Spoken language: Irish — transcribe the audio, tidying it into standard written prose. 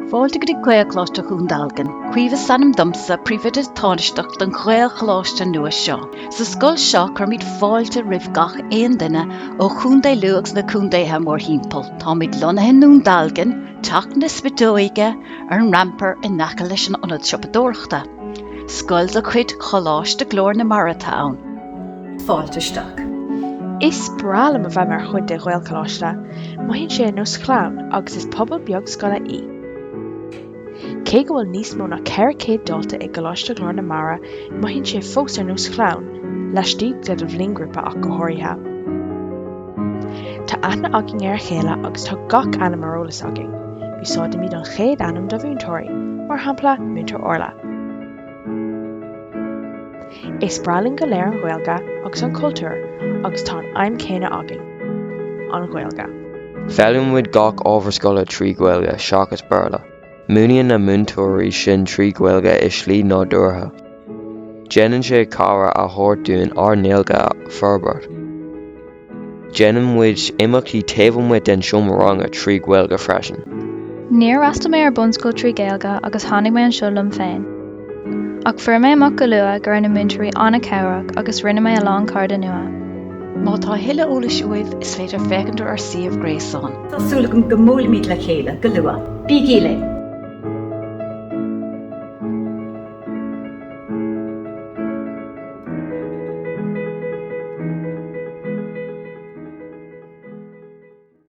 Fáilte go dtí Gaelcholáiste Dhún Dealgan. Caoimhe is ainm domsa, Príomhoide Tánaisteach don Ghaelcholáiste nua seo. Sa scoil seo cuirimid fáilte roimh gach aon duine ó Chontae Lú agus na contaetha mórthimpeall. Táimid lonnaithe i nDún Dealgan, Teach na Spideoige, ar an rampar in aice leis an ionad siopadóireachta. Scoil de chuid Choláiste Ghlór na Mara atá ann. Fáilte isteach. Is breá liom a bheith mar chuid de Ghaelcholáiste. Mothaíonn sé ar nós clann agus is pobal beag scoile í. Cé go bhfuil níos mó ná 400 dalta i gColáiste Ghlór na Mara, mothaíonn sé fós ar nós clann, laistigh de do bhliainghrúpa ach go háirithe. Tá aithne againn ar a chéile agus tá gach ainm ar eolas againn. Úsáidimid an chéad ainm do mhúinteoirí, mar shampla Múinteoir Orla. Is breá linn go léir an Ghaeilge agus an cultúr agus tá an aidhm chéanna againn, an Ghaeilge. Foghlaimíonn muid gach ábhar scoile trí Ghaeilge seachas Béarla. Múineann na múinteoirí sin trí Ghaeilge i slí nádúrtha. Déanann sé cabhair a thabhairt dúinn ár nGaeilge a forbairt. Déanann muid imeachtaí taobh amuigh den seomra ranga trí Ghaeilge freisin. Níor fhreastail mé ar bunscoil trí Ghaeilge agus tháinig mé anseo liom féin. Ach fuair mé amach go luath go raibh na múinteoirí an-chabhrach agus rinne mé a lán cairde nua. Má tá a thuilleadh eolais uaibh, is féidir féachaint ar ár suíomh gréasáin. Tá súil agam go mbuailfimid le chéile go luath. Bígí linn!